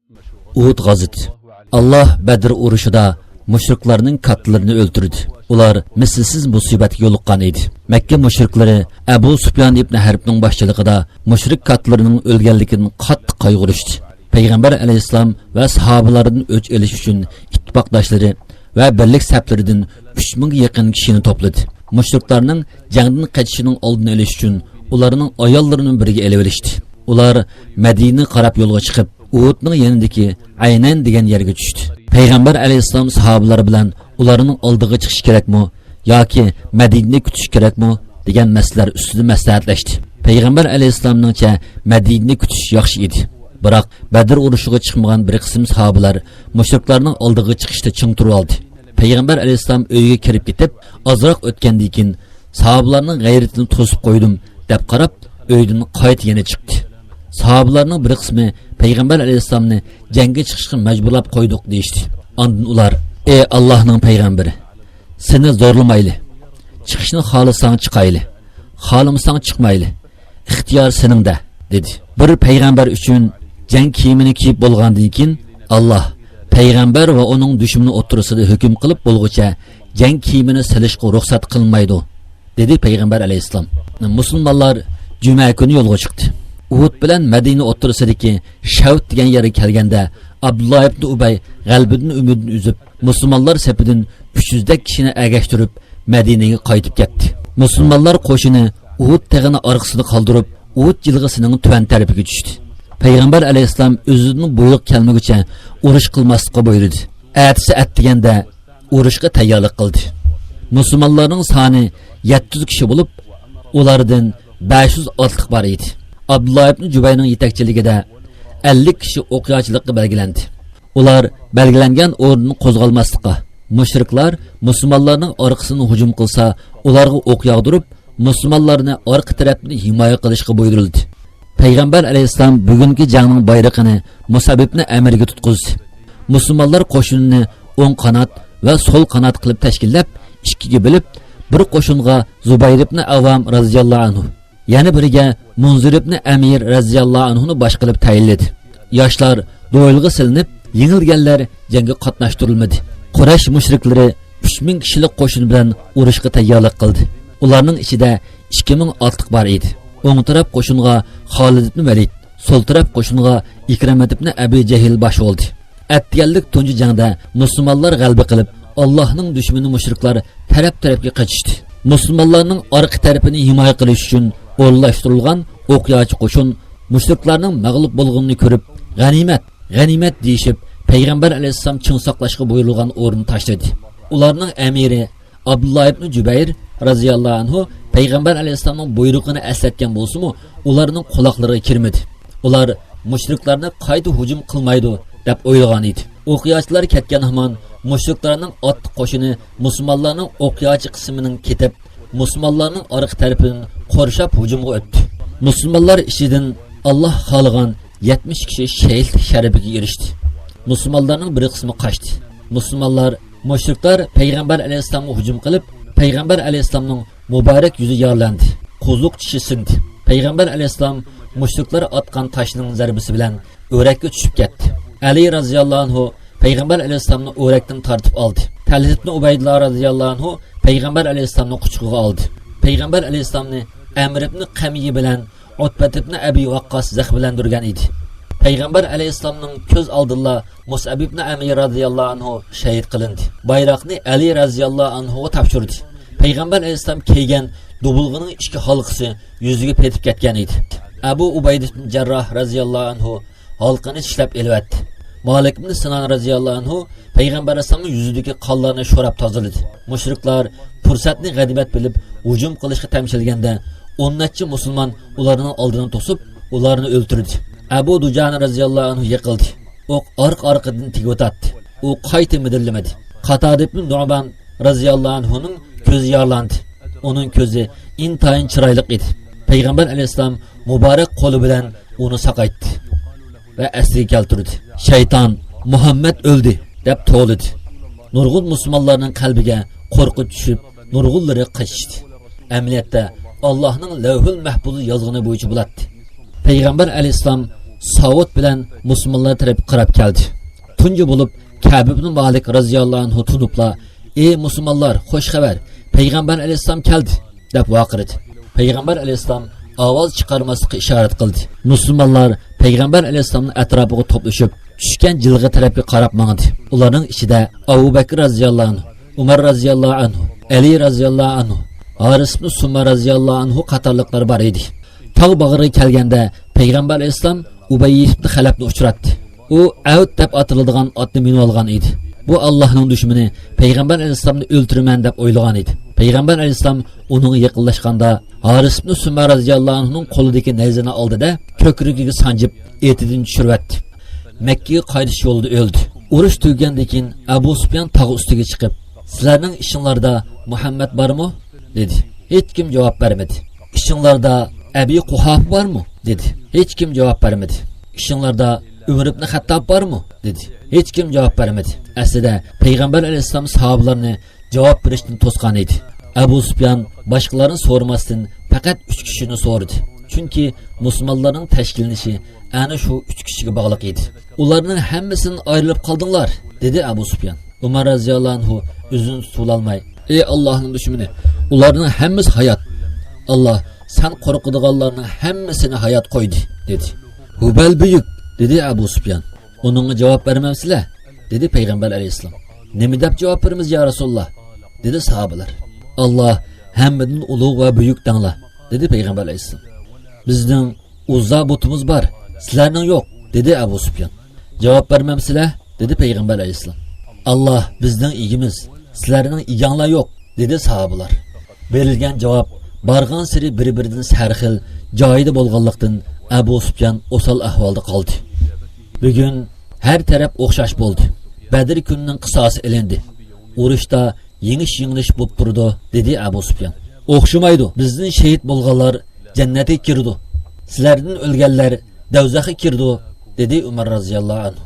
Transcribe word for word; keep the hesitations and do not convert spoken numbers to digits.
ئۇھۇد غازىتى. ئاللاھ بەدر ئۇرۇشىدا مۇشرىكلارنىڭ كاتتىلىرىنى ئۆلتۈردى. ئۇلار مىسلىسىز مۇسىبەتكە يولۇققان ئىدى. مەككە مۇشرىكلىرى ئەبۇ سۇپيان ئىبنى ھەربنىڭ باشچىلىقىدا مۇشرىك كاتتىلىرىنىڭ ئۆلگەنلىكىدىن قاتتىق قايغۇرۇشتى. پەيغەمبەر ئەلەيھىسسالام ۋە ساھابىلاردىن ئۆچ ئېلىش ئۈچۈن ئىتتىپاقداشلىرى ۋە بىرلىك سەپلىرىدىن ئۈچ مىڭگە يېقىن كىشىنى توپلىدى. مۇشرىكلارنىڭ جەڭدىن قېچىشىنىڭ ئالدىنى ئېلىش ئۈچۈن ئۇلارنىڭ ئاياللىرىنىمۇ بىرگە ئېلىۋېلىشتى. ئۇلار مەدىنىگە قاراپ يولغا چىقىپ، ئۇھۇدنىڭ يېنىدىكى ئەينەن دېگەن يەرگە چۈشتى. پەيغەمبەر ئەلەيھىسسالام ساھابىلار بىلەن ئۇلارنىڭ ئالدىغا چىقىش كېرەكمۇ ياكى مەدىنىنى كۈتۈش كېرەكمۇ دېگەن مەسىلىلەر ئۈستىدە مەسلىھەتلەشتى. پەيغەمبەر ئەلەيھىسسالامنىڭچە مەدىنىنى كۈتۈش ياخشى ئىدى. بىراق بەدر ئۇرۇشىغا چىقمىغان بىر قىسىم ساھابىلار مۇشرىكلارنىڭ ئالدىغا چىقىشتا چىڭ تۇرۇۋالدى. پەيغەمبەر ئەلەيھىسسالام ئۆيگە كىرىپ كېتىپ، ئازراق ئۆتكەندىن كېيىن، ساھابىلارنىڭ غەيرىتىنى توسۇپ قويدۇم، دەپ قاراپ، ئۆيدىن قايتا يەنە چىقتى. ساھابىلارنىڭ بىر قىسمى پەيغەمبەر ئەلەيھىسسالامنى جەڭگە چىقىشقا مەجبۇرلاپ قويدۇق، دېيىشتى. ئاندىن ئۇلار، ئەي ئاللاھنىڭ پەيغەمبىرى، سېنى زورلىمايلى. چىقىشنى خالىساڭ چىقايلى، خالىمىساڭ چىقمايلى. ئىختىيار سېنىڭدە، دېدى. بىر پەيغەمبەر ئۈچۈن جەڭ كىيىمىنى كىيىپ بولغاندىن كېيىن، ئاللاھ پەيغەمبەر ۋە ئۇنىڭ دۈشمىنى ئوتتۇرىسىدا ھۆكۈم قىلىپ بولغۇچە جەڭ كىيىمىنى سېلىشقا رۇخسەت قىلمايدۇ، دېدى پەيغەمبەر ئەلەيھىسسالام. مۇسۇلمانلار جۈمە كۈنى يولغا چىقتى. ئۇھۇد بىلەن مەدىنە ئوتتۇرىسىدىكى شەۋت دېگەن يەرگە كەلگەندە، ئابدۇللا ئىبنى ئۇبەي غەلىبىدىن ئۈمىدىنى ئۈزۈپ، مۇسۇلمانلار سېپىدىن ئۈچ يۈزدەك كىشىنى ئەگەشتۈرۈپ، مەدىنىگە قايتىپ كەتتى. مۇسۇلمانلار قوشۇنى ئۇھۇد تېغىنى ئارقىسىدا قالدۇرۇپ، ئۇھۇد جىلغىسىنىڭ تۆۋەن تەرىپىگە چۈشتى. پەيغەمبەر ئەلەيھىسسالام ئۆزىدىن بۇيرۇق كەلمىگۈچە ئۇرۇش قىلماسلىققا بۇيرۇدى. ئەتىسى ئەتىگەندە ئۇرۇشقا تەييارلىق قىلدى. مۇسۇلمانلارنىڭ سانى يەتتە يۈز كىشى بولۇپ، ئۇلاردىن بەش يۈز ئاتلىق بار ئىدى. ئابدۇللا ئىبن جۇبەيرنىڭ يېتەكچىلىكىدە ئەللىك كىشى ئوقياچىلىققا بەلگىلەندى. ئۇلار بەلگىلەنگەن ئورۇندىن قوزغالماسلىققا، مۇشرىكلار مۇسۇلمانلارنىڭ ئارقىسىدىن ھۇجۇم قىلسا، ئۇلارغا ئوق ياغدۇرۇپ، مۇسۇلمانلارنى ئارقا تەرەپتىن ھىمايە قىلىشقا بۇيرۇلدى. پەيغەمبەر ئەلەيھىسسالام بۈگۈنكى جەڭنىڭ بايرىقىنى مۇسئەب ئىبنى ئەمىرگە تۇتقۇزدى. مۇسۇلمانلار قوشۇنىنى ئوڭ قانات ۋە سول قانات قىلىپ تەشكىللەپ، ئىككىگە بۆلۈپ، بىر قوشۇنغا زۇبەير ئىبنى ئەۋۋام رازىياللاھۇ ئەنھۇ، يەنە بىرىگە مۇنزىر ئىبنى ئەمىر رازىياللاھۇ ئەنھۇنى باشقا قىلىپ تەيىنلىدى. ياشلار دوئىلغا سېلىنىپ، يېڭىلگەنلەر جەڭگە قاتناشتۇرۇلمىدى. قۇرەيش مۇشرىكلىرى ئۈچ مىڭ كىشىلىك قوشۇن بىلەن ئۇرۇشقا تەييارلىق قىلدى. ئۇلارنىڭ ئىچىدە ئىككى مىڭ ئاتلىق بار ئىدى. ئوڭ تەرەپ قوشۇنغا خالىد ئىبنى ۋەلىد، سول تەرەپ قوشۇنغا ئىكرىمەت ئىبنى ئەبى جەھىل باش بولدى. ئەتىگەنلىك تۇنجى جەڭدە مۇسۇلمانلار غەلىبە قىلىپ، ئاللاھنىڭ دۈشمىنى مۇشرىكلار تەرەپ-تەرەپكە قېچىشتى. مۇسۇلمانلارنىڭ ئارقا تەرىپىنى ھىمايە قىلىش ئۈچۈن ئورۇنلاشتۇرۇلغان ئوقياچى قوشۇن مۇشرىكلارنىڭ مەغلۇپ بولغىنىنى كۆرۈپ، «غەنىيمەت! غەنىيمەت!» دېيىشىپ، پەيغەمبەر ئەلەيھىسسالام چىڭ ساقلاشقا بۇيرۇلغان ئورۇننى تاشلىدى. ئۇلارنىڭ ئەمىرى ئابدۇللا ئىبنى جۇبەير رازىياللاھۇ ئەنھۇ پەيغەمبەر ئەلەيھىسسالامنىڭ بۇيرۇقىنى ئەسلەتكەن بولسىمۇ، ئۇلارنىڭ قۇلاقلىرىغا كىرمىدى. ئۇلار مۇشرىكلارنى قايتا ھۇجۇم قىلمايدۇ، دەپ ئويلىغان ئىدى. ئوقياچىلار كەتكەن ھامان مۇشرىكلارنىڭ ئاتلىق قوشۇنى مۇسۇلمانلارنىڭ ئوقياچى قىسمىنىڭ كېتىپ، مۇسۇلمانلارنىڭ ئارقا تەرىپىدىن قورشاپ ھۇجۇمغا ئۆتتى. مۇسۇلمانلار ئىچىدىن ئاللاھ خالىغان يەتمىش كىشى شېھىتلىك شەرىپىگە ئېرىشتى. مۇسۇلمانلارنىڭ بىر قىسمى قاچتى. مۇسۇلمانلار، مۇشرىكلار پەيغەمبەر ئەلەيھىسسالامغا ھۇجۇم قىلىپ، پەيغەمبەر ئەلەيھىسسالامنىڭ مۇبارەك يۈزى يارىلاندى، قوزۇق چىشى سىندى. پەيغەمبەر ئەلەيھىسسالام مۇشرىكلار ئاتقان تاشنىڭ زەربىسى بىلەن ئۆرەككە چۈشۈپ كەتتى. ئەلى رازىياللاھۇ ئەنھۇ پەيغەمبەر ئەلەيھىسسالامنى ئۆرەكتىن تارتىپ ئالدى. تەلھە ئىبنى ئۇبەيدۇللا رازىياللاھۇ ئەنھۇ پەيغەمبەر ئەلەيھىسسالامنى قۇچىقىغا ئالدى. پەيغەمبەر ئەلەيھىسسالامنى ئەمر ئىبنى قەمىيە بىلەن ئۇتبەت ئىبنى ئەبى ۋەققاس زەخىملەندۈرگەن ئىدى. پەيغەمبەر ئەلەيھىسسالامنىڭ كۆز ئالدىلا مۇسئەب ئىبنى ئەمىر رازىياللاھۇ ئەنھۇ شەھىت قىلىندى. بايراقنى ئەلى رازىياللاھۇ ئەنھۇغا تاپشۇردى. پەيغەمبەر ئەلەيھىسسالام كىيگەن دۇبۇلغىنىڭ ئىككى ھالقىسى يۈزىگە پېتىپ كەتكەن ئىدى. ئەبۇ ئۇبەيدە ئىبنى جەرراھ رازىياللاھۇ ئەنھۇ ھالقىنى چىشلەپ ئېلىۋەتتى. مالىك ئىبنى سىنان رازىياللاھۇ ئەنھۇ پەيغەمبەر ئەلەيھىسسالامنىڭ يۈزىدىكى قانلارنى شوراپ تازىلىدى. مۇشرىكلار پۇرسەتنى غەنىيمەت بىلىپ ھۇجۇم قىلىشقا تەمشەلگەندە، ئون نەچچە مۇسۇلمان ئۇلارنىڭ ئالدىنى توسۇپ، ئۇلارنى ئۆلتۈردى. ئەبۇ دۇجانە رازىياللاھۇ ئەنھۇ يىقىلدى. ئوق ئارقا-ئارقىدىن تېگىۋاتاتتى. ئۇ قايتا مىدىرلىمىدى. قاتادە ئىبنى نۇئمان رازىياللاھۇ ئەنھۇنىڭ كۆزى يارىلاندى. ئۇنىڭ كۆزى ئىنتايىن چىرايلىق ئىدى. پەيغەمبەر ئەلەيھىسسالام مۇبارەك قولى بىلەن ئۇنى ساقايتتى ۋە ئەسلىگە كەلتۈردى. شەيتان، «مۇھەممەد ئۆلدى!» دەپ توۋلىدى. نۇرغۇن مۇسۇلمانلارنىڭ قەلبىگە قورقۇنچ چۈشۈپ، نۇرغۇنلىرى قېچىشتى. ئەمەلىيەتتە، ئاللاھنىڭ لەۋھۇل مەھپۇزدا يازغىنى بويىچە بولاتتى. پەيغەمبەر ئەلەيھىسسالام ساۋۇت بىلەن مۇسۇلمانلار تەرەپكە قاراپ كەلدى. تۇنجى بولۇپ كەب ئىبن مالىك رازىياللاھۇ ئەنھۇ تۇرۇپلا، «ئەي مۇسۇلمانلار، خۇش خەۋەر! پەيغەمبەر ئەلەيھىسسالام كەلدى!» دەپ ۋارقىرىدى. پەيغەمبەر ئەلەيھىسسالام ئاۋاز چىقارماسلىققا ئىشارەت قىلدى. مۇسۇلمانلار پەيغەمبەر ئەلەيھىسسالامنىڭ ئەتراپىغا توپلىشىپ، چۈشكەن جىلغا تەرەپكە قاراپ ماڭدى. ئۇلارنىڭ ئىچىدە ئەبۇ بەكىر رازىياللاھۇ ئەنھۇ، ئۇمار رازىياللاھۇ ئەنھۇ، ئەلى رازىياللاھۇ ئەنھۇ، ھارىس ئىبن سۇمما رازىياللاھۇ ئەنھۇ قاتارلىقلار بار ئىدى. تاغ باغرىغا كەلگەندە پەيغەمبەر ئەلەيھىسسالام ئۇبەي ئىبن خەلەپنى ئۇچراتتى. ئۇ ئەۋد دەپ ئاتىلىدىغان ئاتنى مىنىۋالغان ئىدى. بۇ ئاللاھنىڭ دۈشمىنى پەيغەمبەر ئەلەيھىسسالامنى ئۆلتۈرىمەن دەپ ئويلىغان ئىدى. پەيغەمبەر ئەلەيھىسسالام ئۇنىڭغا يېقىنلاشقاندا، ھارىس ئىبن سۇمما رازىياللاھۇ ئەنھۇنىڭ قولىدىكى نەيزىنى ئالدى-دە، كۆكرىكىگە سانجىپ، ئېتىدىن چۈشۈرۈۋەتتى. مەككىگە قايتىش يولىدا ئۆلدى. ئۇرۇش تۈگىگەندىن كېيىن ئەبۇ سۇپيان تاغ ئۈستىگە چىقىپ، «سىلەرنىڭ ئىچىڭلاردا مۇھەممەد بارمۇ؟» دېدى. ھېچكىم جاۋاب بەرمىدى. «ئىچىڭلاردا ئەبى قۇھافە بارمۇ؟» دېدى. ھېچكىم جاۋاب بەرمىدى. «ئىچىڭلاردا ئۆمەر ئىبن خەتتاب بارمۇ؟» دېدى. ھېچكىم جاۋاب بەرمىدى. ئەسلىدە پەيغەمبەر ئەلەيھىسسالام ساھابىلارنى جاۋاب بېرىشتىن توسقان ئىدى. ئەبۇ سۇپيان باشقىلارنى سورىماستىن پەقەت ئۈچ كىشىنى سورىدى. چۈنكى مۇسۇلمانلارنىڭ تەشكىللىنىشى ئەنە شۇ ئۈچ كىشىگە باغلىق ئىدى. «ئۇلارنىڭ ھەممىسىدىن ئايرىلىپ قالدىڭلار» دېدى ئەبۇ سۇپيان. ئۇمار رازىياللاھۇ ئەنھۇ ئۆزىنى تۇتۇۋالالماي، «ئەي ئاللاھنىڭ دۈشمىنى، ئۇلارنىڭ ھەممىسى ھايات. ئاللاھ سەن قورقىدىغانلارنىڭ ھەممىسىنى ھايات قويدى» دېدى. «ھۇبەل بۈيۈك» دېدى ئەبۇ سۇپيان. «ئۇنىڭغا جاۋاب بەرمەمسىلەر؟» دېدى پەيغەمبەر ئەلەيھىسسالام. «نېمە دەپ جاۋاب بېرىمىز يا رەسۇلاللاھ؟» دېدى ساھابىلەر. «ئاللاھ ھەممىدىن ئۇلۇغ ۋە بۈيۈك دەڭلار» دېدى پەيغەمبەر ئەلەيھىسسالام. «بىزنىڭ ئۇززا بۇتىمىز بار، سىلەرنىڭ يوق» دېدى ئەبۇ سۇپيان. «جاۋاب بەرمەمسىلەر؟» دېدى پەيغەمبەر ئەلەيھىسسالام. «ئاللاھ بىزنىڭ ئىگىمىز، سىلەرنىڭ ئىگەڭلار يوق» دېدى ساھابىلار. بېرىلگەن جاۋاب بارغانسېرى بىر-بىرىدىن سەرخىل، جايىدا بولغانلىقتىن، ئەبۇ سۇپيان ئوسال ئەھۋالدا قالدى. «بۈگۈن ھەر تەرەپ ئوخشاش بولدى. بەدر كۈنىنىڭ قىساسى ئېلىندى. ئۇرۇشتا يېڭىش-يېڭىلىش بولۇپ تۇرىدۇ» دېدى ئەبۇ سۇپيان. «ئوخشىمايدۇ. بىزدىن شېھىت بولغانلار جەننەتكە كىرىدۇ، سىلەردىن ئۆلگەنلەر دەۋزەخكە كىرىدۇ» دېدى ئۆمەر رازىياللاھۇ ئەنھۇ.